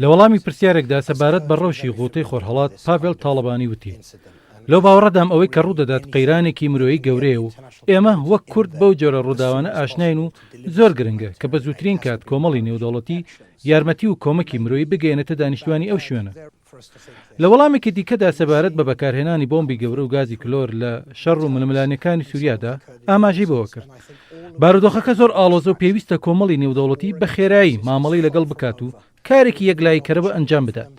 لە وەڵامی پرسیارێکدا سەبارەت بە ڕەوشی غوتەی خۆرهەڵات، پاڤێل تاڵەبانی وتی، لەو باوەڕەدام ئەوەی کە ڕوودەدات قەیرانێکی مرۆیی گەورەیە و ئێمە وەک کورد بەو جۆرە ڕووداوانە ئاشناین و زۆر گرنگە کە بە زووترین کات کۆمەڵی نێودەوڵەتی یارمەتی و کۆمەکی مرۆیی بگەیەنێتە دانیشتوانی ئەو شوێنە. لە وەڵامێکی دیکەدا سەبارەت بە بەکارهێنانی بۆمبی گەورە و گازی کلۆر لە شەڕ و ململانێکانی سووریادا ئاماژەی بەوە کرد، بارودۆخەکە زۆر ئاڵۆزە و پێویستە کۆمەڵی نێودەوڵەتی بە خێرایی مامەڵەی لەگەڵ بکات و کارێکی یەکلاییکەرەوە ئەنجام بدات.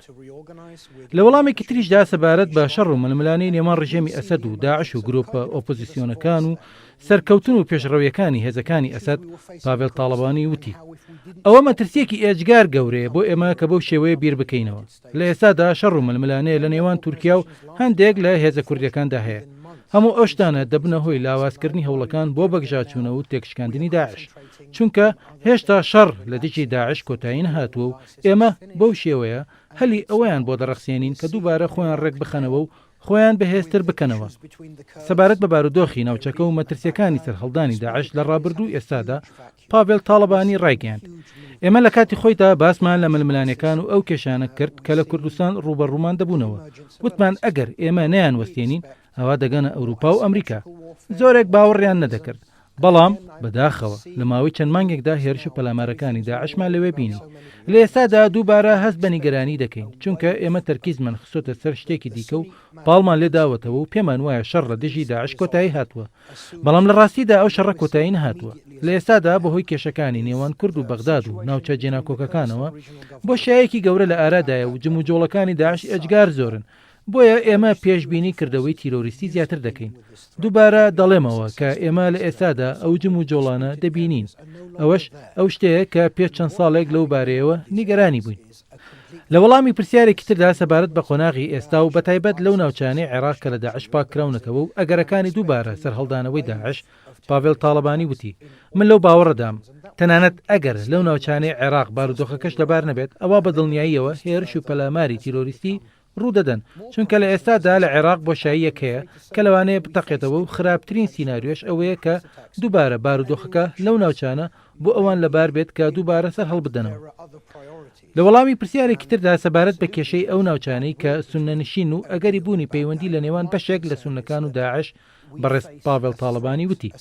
لە وەڵامێکی تریشدا سەبارەت بە شەڕ و ململانێی نێوان ڕژێمی ئەسەد و داعش و گروپە ئۆپۆزیسیۆنەکان و سەرکەوتن و پێشڕەویەکانی هێزەکانی ئەسەد، پاڤێل تاڵەبانی وتی، ئەوە مەترسیەکی ئێجگار گەورەیە بۆ ئێمە کە بەو شێوەیە بیر بکەینەوە. لە ئێستادا شەڕ و ململانێ لە نێوان تورکیا و هەندێک لە هێزە کوردیەکاندا هەیە. هەموو ئەو شتانە دەبنە هۆی لاوازکردنی هەوڵەکان بۆ بەگژاچوونەوە و تێکشکاندنی داعش. چونکە هێشتا شەڕ لە دژی داعش کۆتایی نەهاتووە و ئێمە بەو شێوەیە هەلی ئەوەیان بۆ دەڕەخسێنین کە دووبارە خۆیان ڕێکبخەنەوە و خۆیان بەهێزتر بکەنەوە. سەبارەت بە بارودۆخی ناوچەکە و مەترسییەکانی سەرهەڵدانی داعش لە ڕابردوو و ئێستادا، پاڤێل تاڵەبانی ڕایگەیاند، ئێمە لە کاتی خۆیدا باسمان لە ململانێکان و ئەو کێشانە کرد کە لە کوردستان ڕووبەڕوومان دەبوونەوە، وتمان ئەگەر ئێمە نەیانوەستێنین ئەوا دەگەنە ئەوروپا و ئەمریکا. زۆرێک باوەڕیان نەدەکرد، بەڵام بەداخەوە لە ماوەی چەند مانگێکدا هێرش و پەلامارەکانی داعشمان لەوێ بینی. لە ئێستادا دووبارە هەست بە نیگەرانی دەکەین، چونکە ئێمە تەرکیزمان خستۆتە سەر شتێکی دیکە و پاڵمان لێ داوەتەوە و پێمان وایە شەڕ لە دژی داعش کۆتایی هاتووە، بەڵام لە ڕاستیدا ئەو شەڕە کۆتایی نەهاتووە. لە ئێستادا بەهۆی کێشەکانی نێوان کورد و بەغداد و ناوچە جێناکۆکەکانەوە، بۆشایەکی گەورە لە ئارادایە و جموجۆڵەکانی داعش ئێجگار زۆرن، بۆیە ئێمە پێشبینی کردەوەی تیرۆریستی زیاتر دەکەین. دووبارە دەڵێمەوە کە ئێمە لە ئێستادا ئەو جموجۆڵانە دەبینین. ئەوەش ئەو شتەیە کە پێش چەند ساڵێک لەو بارەیەوە نیگەرانی بووین. لە وەڵامی پرسیارێکی تردا سەبارەت بە قۆناغی ئێستا و بەتایبەت لەو ناوچانەی عێراق کە لە داعش پاککراونەتەوە و ئەگەرەکانی دووبارە سەرهەڵدانەوەی داعش، پاڤێل تاڵەبانی وتی، من لەو باوەڕەدام، تەنانەت ئەگەر لەو ناوچانەی عێراق بارودۆخەکەش لەبار نەبێت، ئەوا بە دڵنیاییەوە هێرش و پەلاماری تیرۆریستی ڕوودەدەن، چونکە لە ئێستادا لە عێراق بۆشاییەک هەیە کە لەوانەیە بتەقێتەوە و خراپترین سیناریۆش ئەوەیە کە دووبارە بارودۆخەکە لەو ناوچانە بۆ ئەوان لەبار بێت کە دووبارە سەرهەڵبدەنەوە. لە وەڵامی پرسیارێکی تردا سەبارەت بە کێشەی ئەو ناوچانەی کە سوننەنشین و ئەگەری بوونی پەیوەندی لە نێوان بەشێک لە سوننەکان و داعش، بەڕێز پاڤێڵ تاڵەبانی وتی،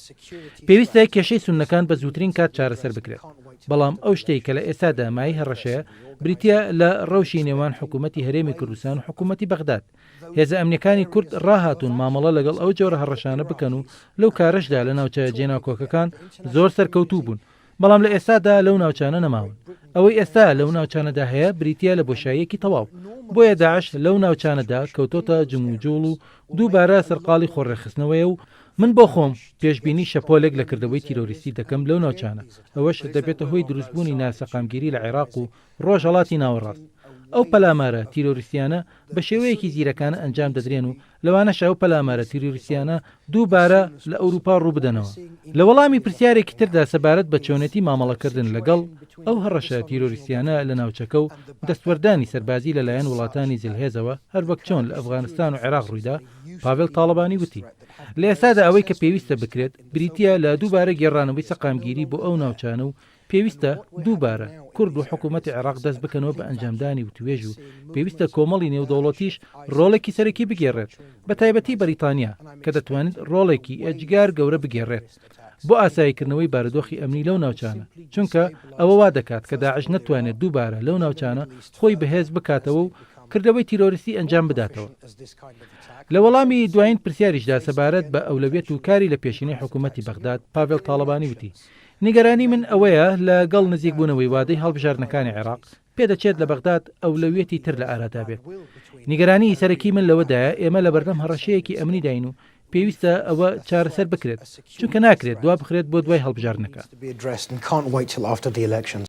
پێویستە کێشەی سوننەکان بە زووترین کات چارەسەر بکرێت، بەڵام ئەو شتەی کە لە ئێستادا مایەی هەڕەشەیە بریتییە لە ڕەوشی نێوان حکوومەتی هەرێمی کوردستان و حکوومەتی بەغداد. هێزە ئەمنییەکانی کورد ڕاهاتوون مامەڵە لەگەڵ ئەو جۆرە هەڕەشانە بکەن و لەو کارەشدا لە ناوچە جێناکۆکەکان زۆر سەرکەوتوو بوون، بەڵام لە ئێستادا لەو ناوچانە نەماون. ئەوەی ئێستا لەو ناوچانەدا هەیە بریتییە لە بۆشاییەکی تەواو. بۆیە داعش لەو ناوچانەدا کەوتۆتە جموجوڵ و دووبارە سەرقاڵی خۆڕێکخستنەوەیە و من بۆ خۆم پێشبینی شەپۆلێک لە کردەوەی تیرۆریستی دەکەم لەو ناوچانە، ئەوەش دەبێتە هۆی دروستبوونی ناسەقامگیری لە عێراق و ڕۆژهەڵاتی ناوەڕاست. ئەو پەلامارە تیرۆریستیانە بە شێوەیەکی زیرەکانە ئەنجام دەدرێن و لەوانەشە ئەو پەلامارە تیرۆریستیانە دووبارە لە ئەوروپا ڕووبدەنەوە. لە وەڵامی پرسیارێکی تردا سەبارەت بە چۆنێتی مامەڵەکردن لەگەڵ ئەو هەڕەشە تیرۆریستیانە لە ناوچەکە و دەستوەردانی سەربازی لەلایەن وڵاتانی زلهێزەوە هەروەک چۆن لە ئەفغانستان و عێراق ڕوویدا، پاڤێل تاڵەبانی وتی، لە ئێستادا ئەوەی کە پێویستە بکرێت بریتییە لە دووبارە گێڕانەوەی سەقامگیری بۆ ئەو ناوچانە و پێویستە دووبارە کورد و حکوومەتی عێراق دەست بکەنەوە بە ئەنجامدانی وتوێژ و پێویستە کۆمەڵی نێودەوڵەتیش ڕۆڵێکی سەرەکی بگێڕێت، بەتایبەتی بەریتانیا کە دەتوانێت ڕۆڵێکی ئێجگار گەورە بگێڕێت بۆ ئاساییکردنەوەی بارودۆخی ئەمنی لەو ناوچانە، چونکە ئەوە وا دەکات کە داعش نەتوانێت دووبارە لەو ناوچانە خۆی بەهێز بکاتەوە و کردەوەی تیرۆریستی ئەنجام بداتەوە. لە وەڵامی دوایین پرسیاریشدا سەبارەت بە ئەولەویەت و کاری لە پێشینەی حکوومەتی بەغداد، پاڤێڵ تاڵەبانی وتی، نیگەرانی من ئەوەیە لە گەڵ نزیکبوونەوەی وادەی هەڵبژاردنەکانی عێراق، پێدەچێت لە بەغداد ئەولەویەتی تر لە ئارادا بێت. نیگەرانیی سەرەکی من لەوەدایە ئێمە لەبەردەم هەڕەشەیەکی ئەمنیداین و پێویستە ئەوە چارەسەر بکرێت، چونکە ناکرێت دوابخرێت بۆ دوای هەڵبژاردنەکە.